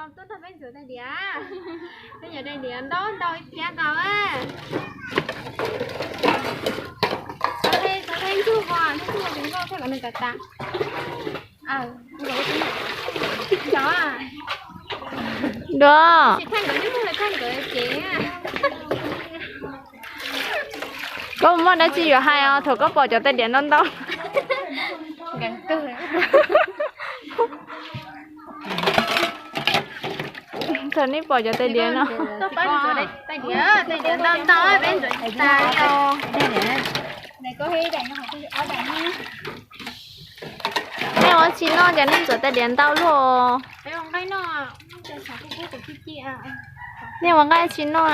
Tuaj nrog peb ntxuav tais diav, peb ntxuav tais diav ntau ntau ib phiab nkaus. Xov tej, xov tej ntxuag, ntxuag tus nkauj thiaj kom nws kav tas. Dua, koj muaj dab tsi yuav hais os thaum koj pom cov tais diav ntau ntau? Thaum nej pom cov tais diav no, nej ua tsis noj ces nej ntxuav tais diav ntau luaj. Nej ua nqaij tsis noj a?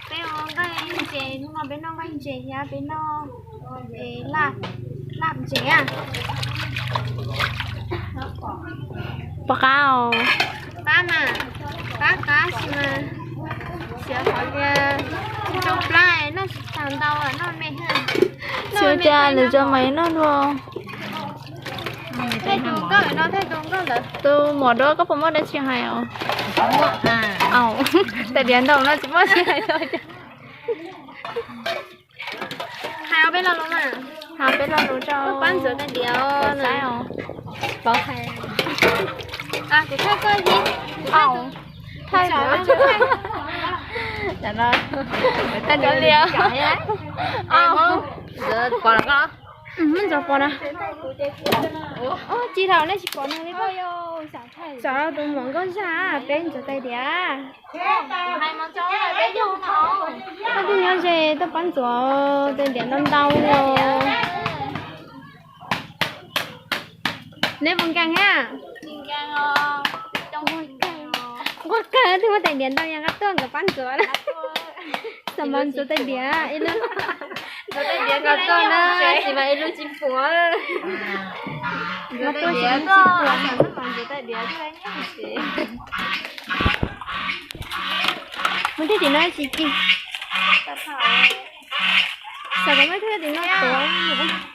Peb ua nqaij ntses, hnub no peb noj nqaij ntses thiab peb noj laj ntses. Pom qab os? Qab mas, qab qab sis mas, xyov qhov tias tsis tau plab noj tsis tau ntau noj me. Tsis ua cas, lwm zaus mam noj dua. Tus mom dua koj puas muaj dab tsi hais os? Tais diav ntau no tsis muaj tsis hais tau. Hais peb lo lus, hais peb lo lus rau pab ntxuav tais diav os. Kuv thaij koj ib, thaij ntxuav li. Ntxuav pom na. Tsis thaum nej tsis pom nws li koj yog xav tus muam nkauj zaj peb ntxuav tais diav. Koj twb nyob ze tuaj pab ntxuav tais diav ntau ntau os. Neb puas nkees thiab? Nquag kawg, twb muaj tais diav ntau yog nqa tuaj nkawd pab ntxuav na. Xam mas ntxuav tais diav ib lub, ntxuav tais diav nqa tuaj na, tsis mas ib lub tsis puas. Ntxuav tais diav, ntxuav tais diav. Mus tib tim no tsis ci. Xav kom muaj ib tug tim no tuav.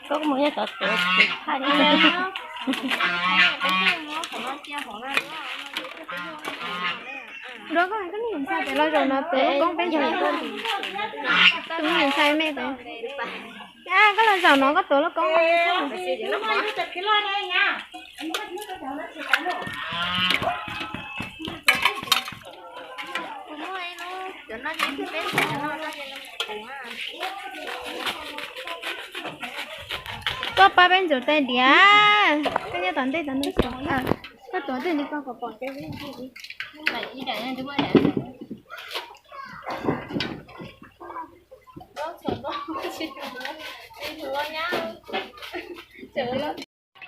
Koj mus nyob tod tuav tsis thaj li. Dua koj, koj niag ntxhais pem los zaum no tuav lub koob peb ntxuav. Tus niag ntxhais me pem. Koj los zaum no koj tuav lub koob. Koj pab peb ntxuav tais diav, koj nyob tom ntej tom no, koj tuav tej li koj kom pom.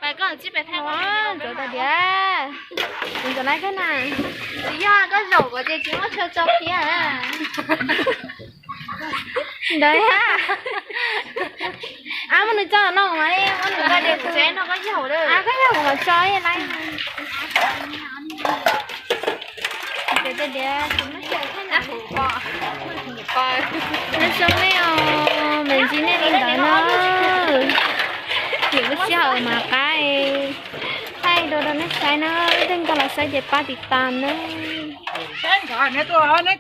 Pab koj ntxuav tais diav, kuv ntxuav lawm thiab na. Tsis yog koj zaum kom ces tsis muaj chaw tso thiab. Ntawd, ab, muab nws tso no mas, muab nws tso no koj yaum, koj yaum mas tso lawm. Ntxuav tais diav, nej zoo nej os, mas ntsib nej li ntawd na. Nim lub sij hawm mas qab thaij dua rau nej saib na, leej twg nco los saib ces pab tiv tas na.